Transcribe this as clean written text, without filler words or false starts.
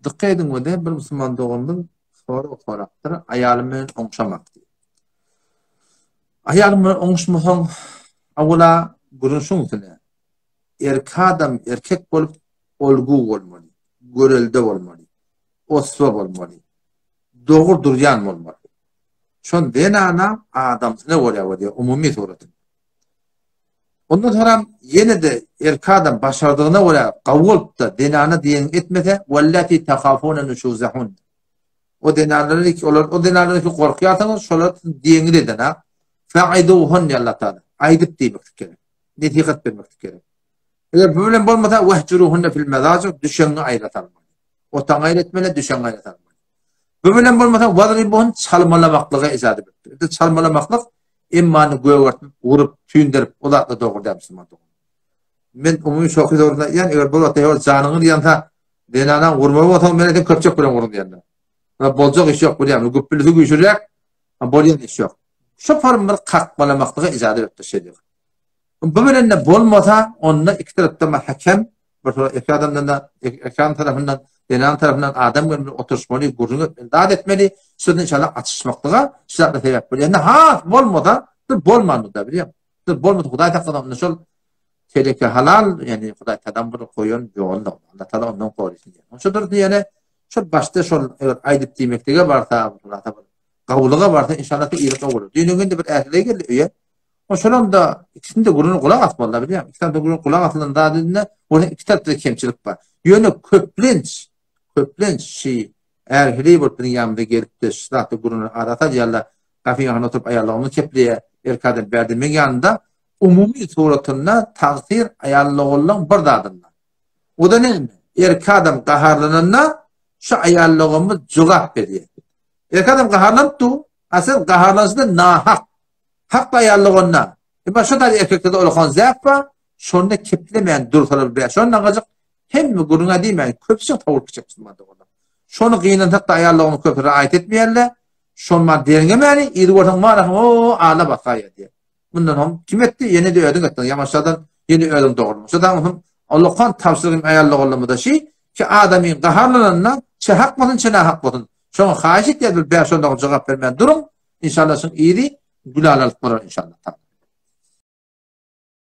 Dykgat ediň wede bir musulman doganymyz sorag sorapdyr, aýalym bilen oňşamak diýip. Aýalym bilen oňuşmasaň, awala gürrüň şuň üstüne. Erkek adam erkek bolup olgu bolmaly, görelde bolmaly, osba bolmaly, dogry durýan bolmaly. Şon zenana adamsyna görä bolýar umumy suratynda. Ondan soňam ýene-de erkek adam başardygyna görä gawy bolup-da zenana diýenini etmese, wellati tahafuna nuşuzahun. O zenanlary ki, olar o zenanlary ki gorkýarsyňyz, şolar siziň diýeniňizi eden ha. Fa'iduhun diýýär Allah Taala. Aýdyp diýmeklik gerek. Nesihat bermeklik gerek. Eger bu bilen bolmasa, wehjuruhunne fil mezaji, düşegiňi aýra salmaly. Otaňy aýra etmeli, düşegiňi aýra salmaly. Bu bilen bolmasa, wadribuhun çalmalamaklyga ijazat beripdir. Çalmalamaklyk Emmany gögertip, urup, tüýnderip, o zatlar dogry däl musulman dogan. Men umumy şohy dogrusynda aýdýan, eger bir wagtda hewer janyňyz ýansa, zenanaň urmaly bolsaň, men aýtsam köpçek bilen uruň diýenler. Ýa boljak iş ýok bilýän, güpbülisi güýçliräk, bolýan iş ýok. Şo form bir kakmalamaklyga ijazat beripdir şerigat. Bu bilen-de bolmasa, onda iki tarapdan bir hakem, bir tarap erkek adamdan-da, erkek adam tarapyndan, zenan tarapyndan adam bilen bir oturyşmaly, gürrüň etmeli, zat etmeli, şonda inşallah açyşmaklyga şu zatlar sebäp bolýar. Indi has bolmasa, dur bolmandy-da, bilýäňmi? Dur bolmasa, Hudaý saklasyn, onda şol teleke halal, ýagny Hudaý tagalam bir goýan ýoluna, Allah tagala ondan gorasyn diýýär. Şo dursun ýene şol başda şol eger aýdyp diýmeklige barsa, bir gawulyga barsa, inşallah iri gawular. Düýn indi bir ähli geldi öýe. O şolam-da ikisini-de gürrüňine gulak asmalylar bilýäňmi? Iki tarapda gürrüňine gulak asylan zat edinde onda iki tarapda-da kemçilik bar. Ýöne köplenç, köplenç şi är-heleý bolup biziň ýanymyza gelip-de şu zatda gürrüňleri ara salýarlar. Gapyň ýanynda oturyp aýallygymyz kepleýär. Erkek adam bärde meň ýanymda umumy suratynda tagsyr aýallogullaň bir zadynda. O-da näme? Erkek adam gaharlananda şu aýallygymyz jogap berýär. Erkek adam gaharlanyp dur, a sen gaharlanyşyňda nahak. Hakda aýallyk onda. Emma şo taýda erkekde-de ulakan zäk bar, şonda keplemän dursalar bä, şonda gyjyk hemme gürrüň-ä diýmän, köpüsi towul kiçek musulman doganlar. Şony gynansak-da aýallygyny köp raýat etmeýärler, şony bar derňemäni, yzy görseň mara hem o ala basgaýar diýýär. Mundan soň kim etdi? Ýene-de özüň etdiň. Ýamaşadan ýene özüň dogrudyň. Şo daň hem ulakan tabşyrygym aýallygyna-da şi, ki adamyň gaharlananda, çe hak bolsun, çe nahak bolsun. Şoňa haýyş etýär bir bäş-on jogap bermän duruň. Inşallah şuň yzy gülalalyk bolar inşallah.